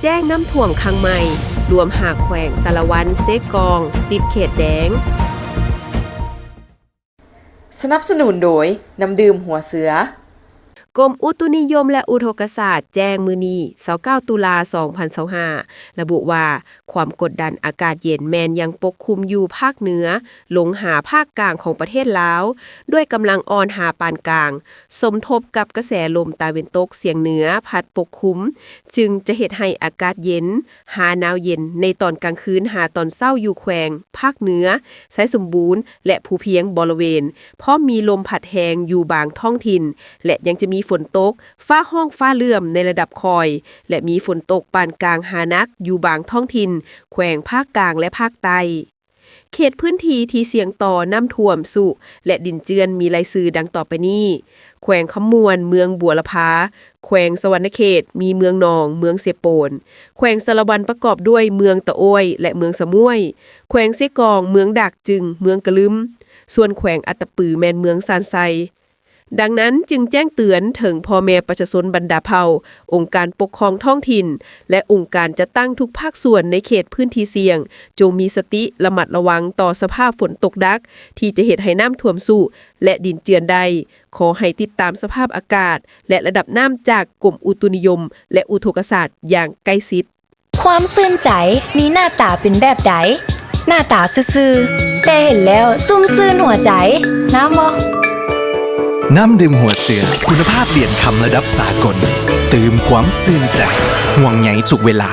ແຈ້ງນ້ຳຖ້ວມຄັ້ງໃໝ່ ລວມຫ້າແຂວງ ສາລະວັນ, ເຊກອງ ຕິດເຂດແດງ. ສະໜັບສະໜູນໂດຍ ນ້ຳດື່ມຫົວເສືອ. ກົມອຸຕຸນິຍົມ ແລະ ອຸທົກກະສາດແຈ້ງມື້ນີ້ ຊາວເກົ້າ ຕຸລາ ສອງພັນຊາວຫ້າ ລະບຸວ່າ ຄວາມກົດດັນອາກາດເຢັນແມ່ນຍັງປົກຄຸມຢູ່ພາກເໜືອ ລົງຫາພາກກາງຂອງປະເທດລາວ ດ້ວຍກຳລັງອ່ອນຫາປານກາງ ສົມທົບກັບກະແສລົມຕາເວັນຕົກສຽງເໜືອພັດປົກຄຸມ ຈຶ່ງຈະເຮັດໃຫ້ອາກາດເຢັນ ຫາໜາວເຢັນໃນຕອນກາງຄືນຫາຕອນເຊົ້າຢູ່ແຂວງພາກເໜືອ, ໄຊສົມບູນ ແລະ ພູພຽງບໍລະເວນ, ພ້ອມມີລົມພັດແຮງຢູ່ບາງທ້ອງຖິ່ນ ແລະ ຍັງຈະມີຝົນຕົກ, ຟ້າຮ້ອງຟ້າເຫຼື້ອມໃນລະດັບຄ່ອຍ ແລະ ມີຝົນຕົກປານກາງຫາໜັກຢູ່ບາງທ້ອງຖິ່ນ ແຂວງພາກກາງ ແລະ ພາກໃຕ້. ເຂດພື້ນທີ່ທີ່ສ່ຽງຕໍ່ນ້ຳຖ້ວມຊຸ ແລະ ດິນເຈື່ອນມີລາຍຊື່ດັ່ງຕໍ່ໄປນີ້: ແຂວງຄຳມ່ວນ ເມືອງບົວລະພາ, ແຂວງສະຫວັນນະເຂດ ມີເມືອງໜອງ, ເມືອງເຊໂປນ, ແຂວງສາລະວັນປະກອບດ້ວຍເມືອງຕະໂອ້ຍ ແລະ ເມືອງສະມ້ວຍ, ແຂວງເຊກອງ ເມືອງດາກຈຶງ, ເມືອງກະລຶມ, ສ່ວນແຂວງອັດຕະປືແມ່ນເມືອງຊານໄຊ. ດັ່ງນັ້ນຈຶ່ງແຈ້ງເຕືອນເຖິງພໍ່ແມ່ປະຊາຊົນບັນດາເຜົ່າ, ອົງການປົກຄອງທ້ອງຖິ່ນ ແລະ ອົງການຈັດຕັ້ງທຸກພາກສ່ວນໃນເຂດພື້ນທີ່ສ່ຽງ ຈົ່ງມີສະຕິລະມັດລະວັງຕໍ່ສະພາບຝົນຕົກໜັກ ທີ່ຈະເຮັດໃຫ້ນ້ຳຖ້ວມຊຸ ແລະ ດິນເຈື່ອນໄດ້. ຂໍໃຫ້ຕິດຕາມສະພາບອາກາດ ແລະ ລະດັບນ້ຳຈາກກົມອຸຕຸນິຍົມ ແລະ ອຸທົກກະສາດຢ່າງໃກ້ຊິດ. ຄວາມຊື່ນໃຈມີໜ້າຕາເປັນແບບໃດ? ໜ້າຕາຊື່ໆ ແຕ່ເຫັນແລ້ວຊຸ່ມຊື່ນຫົວໃຈ. ງາມບໍ່? ນ້ຳດື່ມຫົວເສືອ ຄຸນນະພາບຫຼຽນຄຳລະດັບສາກົນ ຕື່ມຄວາມຊື່ນໃຈ ຫ່ວງໃຍທຸກເວລາ.